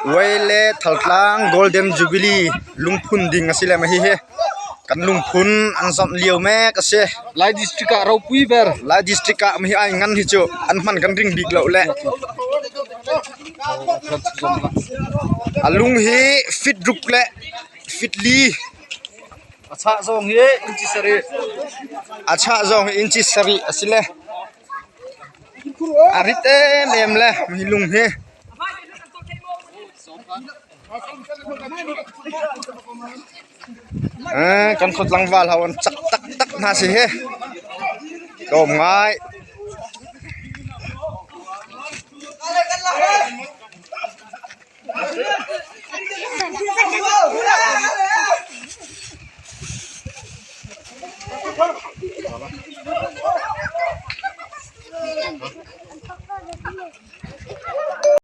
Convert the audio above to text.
Uai le Thaltlang Golden Jubilee lungphun ding a si le mahi hi kan lungphun an zawnh lio mek a si. Lai district ah ropui ber. Lai district ah mahi ai ngan hi cu an hman kan ring bik lo le. A lung hi fit ruk le fit li. A chah zong hi inci sarih. A chah zong hi inci sarih a si le. A rit emem le mi lung hi. Kan khua tlangval ho an cak taktak hna si hi. Tlawm ngai.